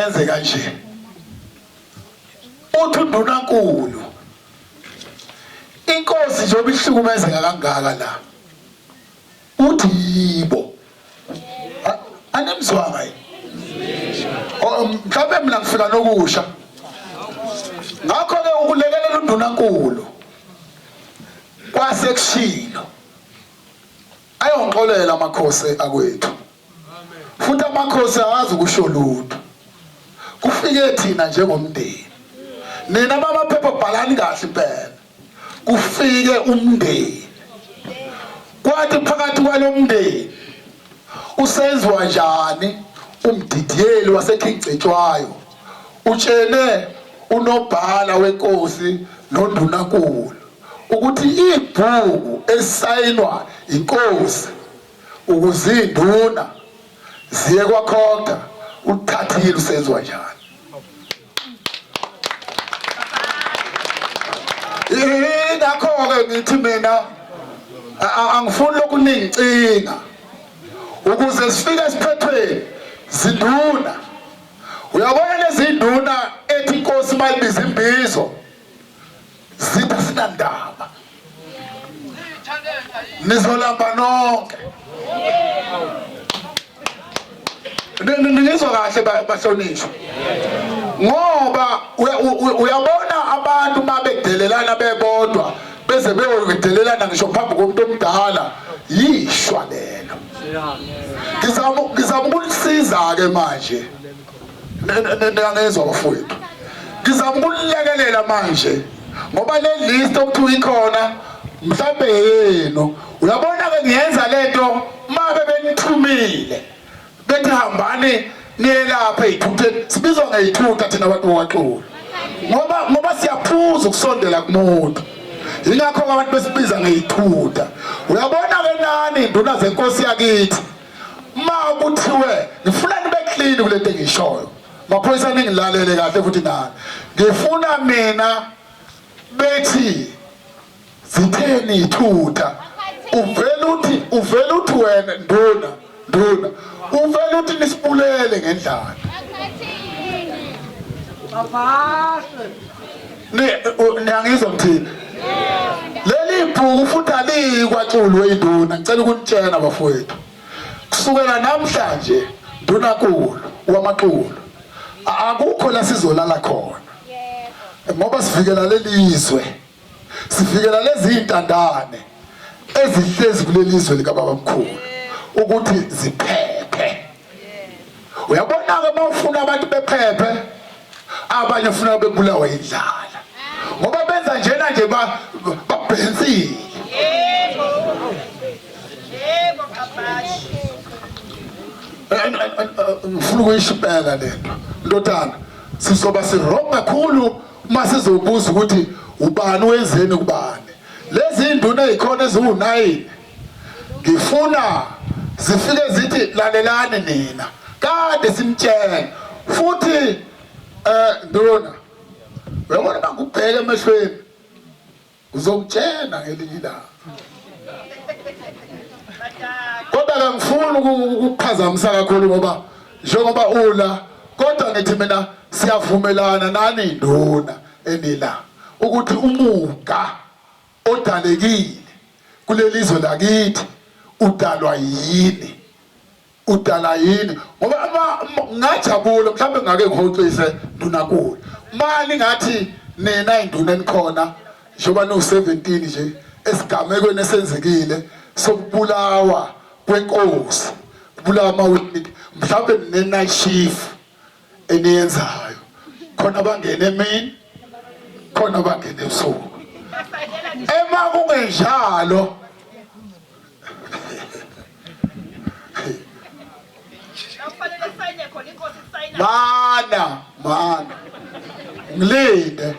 Asenze kanje. Uthi uNdunankulu inkosi njengoba ihlukumezeka kangaka la uthi yibo animzwanga yini? Oh, mhlawumbe mina ngifika nokusha. Ngakho-ke ukulekelela undunankulu kwase kushilo ayongixolela amakhosi akwethu futhi amakhosi awazi ukusho lutho kufike thina njengomndeni nina bamaphepha bhalani kahle impela kufike umndeni kwathi phakathi kwalomndeni usenziwa njani umdidiyeli waseKing Cetshwayo utshene unobhala wenkosi nondunankulu ukuthi ibhuku esayinwa inkosi ukuze induna ziye kwakhonta uthathile usenziwa njani ingakho-ke ngithi mina angifuni lokuningicinga ukuze sifike esiphethweni zinduna uyabona lezi nduna ethi inkosi mayibiza imbizo zithi asinandaba nizolamba nonke ningizwa kahle bahlonishwa ngoba uyabona abantu mabedelelana bebodwa beze beyodelelana ngisho phambi komuntu omdala yishwa lelo ngizama ngizama ukunisiza ke manje niyangizwa bafowethu ngizama ukulekelela manje ngoba le list okuthiwa ikhona mhlawumbe yenu uyabona ke ngiyenza lento mabe benithumile bethi hambani niyelapha ey'thutheni sibizwa ngey'thutha thina abantu bokwaxulu ngoba ngoba siyaphuza ukusondela kumuntu yingakho-ke abantu besibiza ngey'thutha uyabona-ke nani nduna zenkosi yakithi ma kuthiwe ngifuna nibe clean kule nto engiyishoyo maphoyisa ningilalele kahle futhi nani ngifuna mina bethi zitheni ithutha uvela uthi uvela uthi wena nduna nduna uvela uthi nisibulele ngendlala niyangizwa ngithini leli bhuku futhi aliyi kwaxulu weyinduna ngicela ukunitshela bafowethu kusukela namhlanje ndunankulu wamaxulu akukho la sizolala khona ngoba sivikela leli zwe sivikela lezi ntandane ezihlezi kuleli zwe likababamkhulu ukuthi ziphephe uyabona-ke uma ufuna abantu bephephe abanye ufuna bebulawe indlala ngoba benza njena nje babhensile ngifuna ukuyisho impela lento ndodana sizoba si-wrong kakhulu uma sizobuza ukuthi ubani wenzeni kubani lezi induna ezikhona eziwu-9 ngifuna zifike zithi lalelani nina kade simtshela futhi eh nduna uyabona bangubheke emehlweni uzokutshena ngelinye ilanga kodwa kangifuni ukukuphazamisa kakhulu ngoba njengoba ula kodwa ngithi mina siyavumelana nani nduna enila ukuthi umuga odalekile kulelizwe lakithi udalwa yini udala yini ngoba ngajabula mhlawumbe ngake ngihoxise ndunankulu mali ngathi nina induna enikhona njengoba niwu-17 nje esigamekweni esenzekile sokubulawa kwenkosi kubulawa amawindi mhlawumbe nine-night shift eniyenzayo khona bangena emini khona bangena ebusuku ema kungenjalo mana mana ngilinde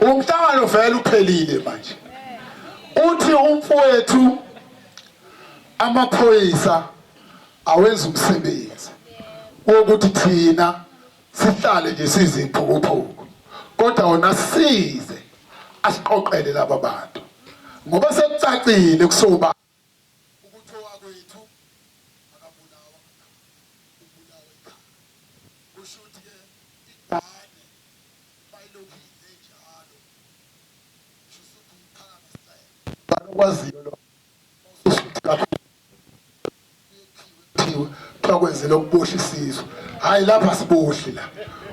umhlangano vele uphelile manje uthi umfowethu amaphoyisa awenza umsebenzi wokuthi thina sihlale nje siziphukuphuku kodwa wona size asiqoqele laba bantu ngoba sekucacile kusoba ukuthi owakwethu akabulawa ubulawa ekhaya. Kusho ukuthi ke ingane bayilokhu idle njalo. Kusho ukuthi uyiphaka ngesicelo. Okwaziyo lo usuthi kakhulu kuthiwe kuthiwa kwenzele ukubohla isizwe. Hayi lapha sibohli la.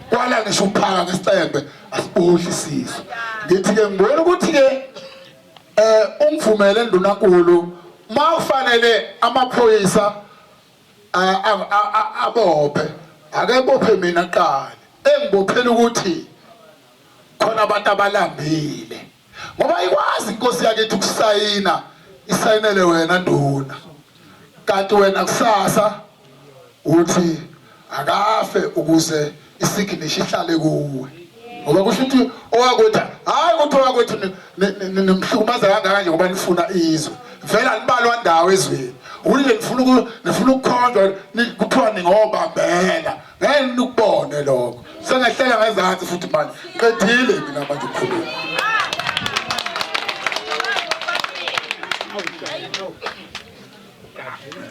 Kwala ngisho uphaka ngesicembe asibohli isizwe. Ngithi ke ngibona ukuthi ke eh ungivumele ndunankulu mawufanele amaphoyisa abophe ake bophe mina kuqala engibophela ukuthi khona abantu abalambile ngoba ikwazi inkosi yakithi ukusayina isayinele wena nduna kanti wena kusasa uthi akafe ukuze isignature ihlale kuwe ngoba kusho ukuthi owakwethu hayi ukuthi owakwethu nimhlukumeza kangaka nje ngoba nifuna izwe vele anibalwa ndawo ezweni ukuthi nje nifuna nifuna ukukhonjwa kuthiwa ningobambela ngeke nikubone lokho sengehlela ngezansi futhi manje qedile mina manje ukukhuluma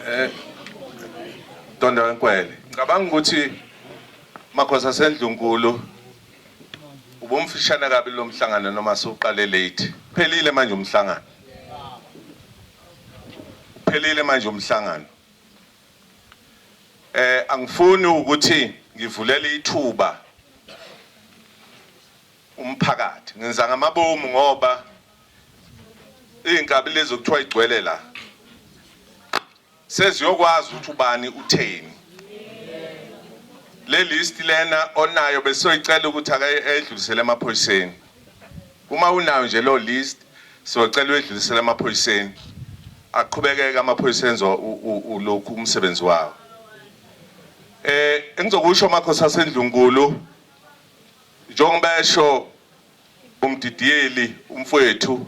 Eh Donda wenkwele. Ngicabanga ukuthi makhosi asendlunkulu ubumfishane kabi lo mhlangano noma suqale late. Phelile manje umhlangano. Uphelile manje umhlangano. Eh angifuni ukuthi ngivulele ithuba umphakathi. Ngenza ngamabomu ngoba Izinkabi lezi okuthiwa igcwele la seziyokwazi ukuthi ubani utheni. Le list lena onayo besoyicela ukuthi ake edlulisele emaphoyiseni. Uma unayo nje lo list siyocela uyedlulisele emaphoyiseni. Aqhubekeke amaphoyisa enza lokhu umsebenzi wawo. Eh engizokusho makhosi asendlunkulu njengoba esho umdidiyeli umfowethu.